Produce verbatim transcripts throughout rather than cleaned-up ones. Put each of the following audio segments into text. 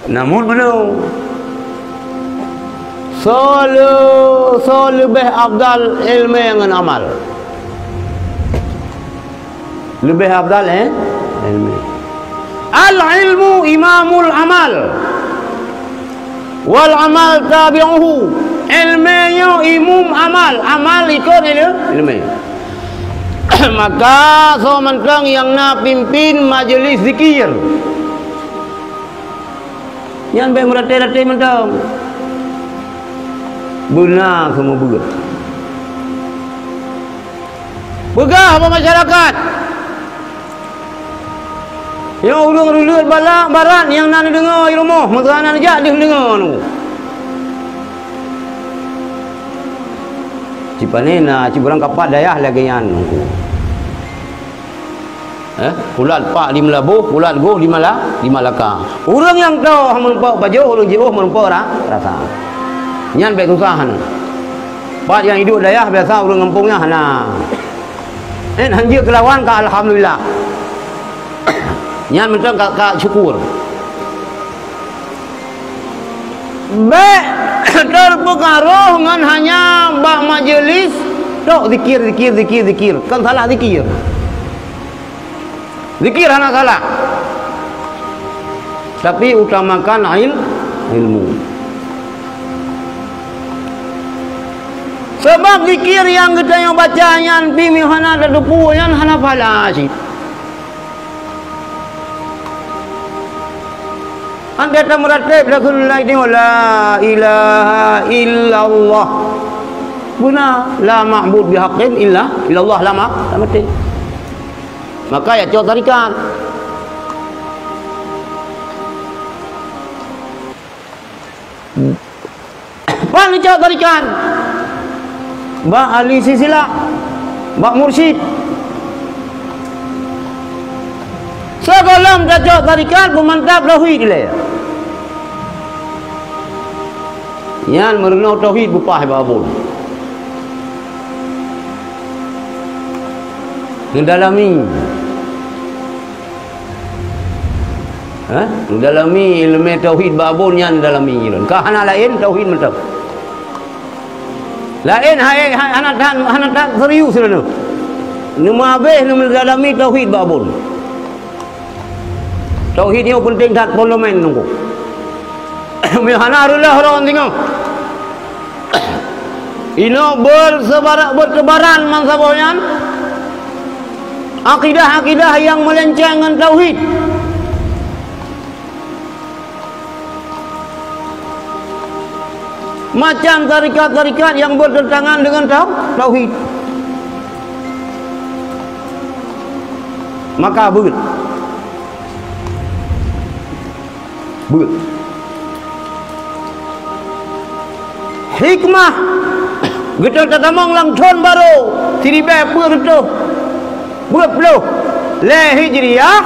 Namun meunoe, soe le-, soe leubeh afdal ileumèe ngon amal? Leubeh afdal, eh? Ileumèe. Al-ilmu imamul amal, wal amal tabi'uhu. Ileumèe nyoe imum amal, amal ikot ile-, ileumèe. Maka soe mantong nyang na pimpin majeulis zikir, nyan bèk meuraté-raté mantong. Beuna seumeubeuet. Peugah bak masyarakat, nyoe ureueng reuleut bala barat nyang na neudeungoe i rumoh, meuseuha na neujak deuh deungoe nyoe. Cit pané na cit barangkapat dayah lagèe nyan. Eh, pulat pak di Meulaboh, pulat goh di Mala-, di Malaka. Ureueng nyang toe meureumpok pajoh, ureueng jiôh meureumpok ra-, rasa. Nyan bèk susah nyan. Pat nyang iduek dayah biasa ureueng gampông nyan hana. Eh, hanjeuet keulawan ka alhamdulillah. Nyan mantong ka, ka syukur. Bèk teupeukaroh ngon hanya bak majeulis tok zikir, zikir, zikir, zikir. Kon salah zikir. Zikir hana salah. Tapi utamakan il-, ilmu. Sabab zikir nyang geutanyoe baca nyan pih meunyo hana tateupeue nyan hana pahala cit. Andai tameuratéb Rasulullah nyoe, "La ilaha illallah." Beuna, "La ma'bud bihaqqin illa, illallah," lama, lama teh. Maka ya cok tarikat. Pan neucok tarikat? Bak ahli silsilah, bak mursyid. Sigohlom tacok tarikat beumantap tauhid ilèe. Nyan meurunoe tauhid beupah bak abon. Neudalami. Ha? Dalami ileumèe tauhid bak abon nyan dalami lôn. Ka hana laén tauhid mantong. Laén hai, hai, hana that, hana that serius lôn. Neumeuhabéh neumeudalam tauhid bak abon. Tauhid nyoe peunteng that, peuleumèe nunggu. Meuhana reuloh ron singoh. Inoe beuseubar-, beuteubaran bansaboh nyan akidah-akidah nyang meulenceng ngon tauhid. Macam tarikat-tarikat nyang beuteutangan deungon tau-, tauhid. Maka beuet. Beuet. Hikmah geutanyoe tatamong lam thon barô siribèe peuet reutôh peuet ploh lhèe Hijriah,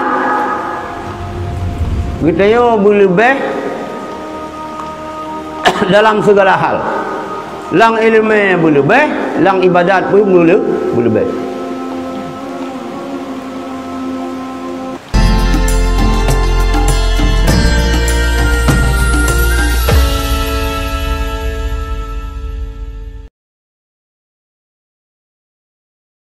geutanyoe beuleubèh dalam sigala hal. Lam ileumèe beuleubèh, lam ibadat pih beuleu-, beuleubèh.